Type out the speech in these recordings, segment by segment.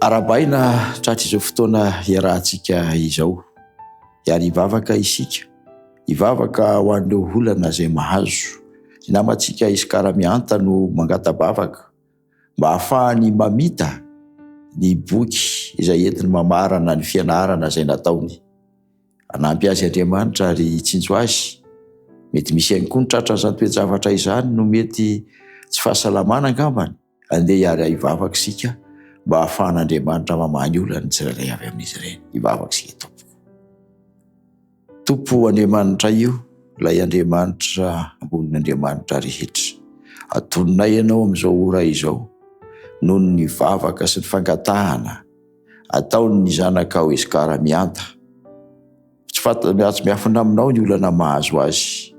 Arahabaina tratry izao fotoana iarahantsika izao. Hiary hivavaka isika, hivavaka ho an'ireo olana izay mahazo. Ny namantsika Iskara Mihanta no mangata-bavaka mba hahafahany mamita ny boky izay entiny mamarana ny fianarana izay nataony. Hanampy azy Andriamanitra ary hitsinjo azy. Mety misy ihany koa ny tratran'izany toe-javatra izany no mety tsy fahasalamana angambany. Andeha hiary hivavaka isika mba hahafahan'Andriamanitra mamaha ny olan'ny tsirairay avy amin'izy ireny. Hivavaka isika tompoko. Tompo Andriamanitra io, ilay Andriamanitra ambonin'ny Andriamanitra rehetra. Atononay Ianao amin'izao ora izao noho ny vavaka sy ny fangatahana ataon'ny zanakao Escar Mihanta. Tsy fanta-tsy miafina aminao ny olana mahazo azy.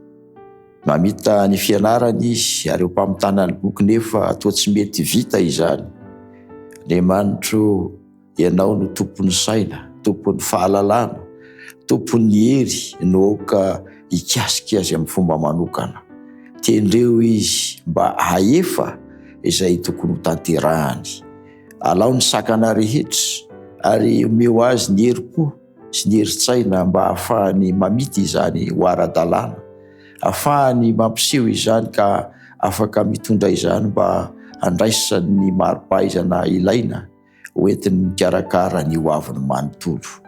Mamita ny fianarany izy ary eo am-pamitana ny boky nefa toa tsy mety vita izany. Andriamanitro, Ianao no tompon'ny saina, tompon'ny fahalalana, tompon'ny hery no aoka hikasika azy amin'ny fomba manokana. Tendreo izy mba hahefa izay tokony hotanterahany. Alao ny sakana rehetra ary omeo azy ny herim-po sy ny herin-tsaina mba hahafahany mamita izany ho ara-dalàna, hahafahany mampiseho izany ka afaka mitondra izany mba handraisany ny mari-pahaizana ilaina hoentiny mikarakara ny hoaviny manontolo.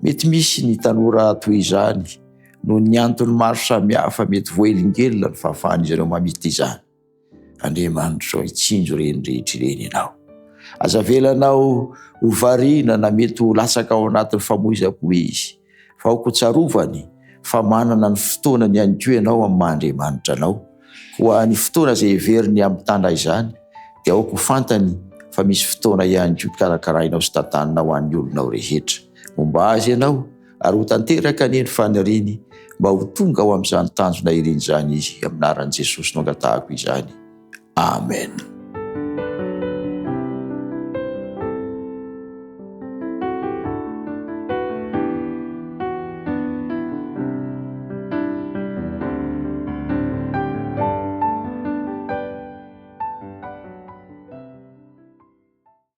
Mety misy ny tanora toy izany noho ny antony maro samihafa mety voahelingelina ny fahafahan'izy ireo mamita izany. Andriamanitra ô, hitsinjo ireny rehetra ireny Ianao. Aza avelanao ho variana na mety ho latsaka ao anatin'ny famoizam-po izy, fa aoka ho tsarovany fa manana ny fotoanany ihany koa Ianao amin'ny maha Andriamanitra Anao. Koa ny fotoana izay heveriny hamitana izany dia aoka ho fantany fa misy fotoana ihany koa karakarainao sy tantaninao ho an'ny olonao rehetra. Momba azy Ianao, ary ho tanteraka anie ny faniriany mba ho tonga ao amin'izany tanjona iriny izany izy, amin'ny anaran'i Jesosy no angatahako izany. Amen.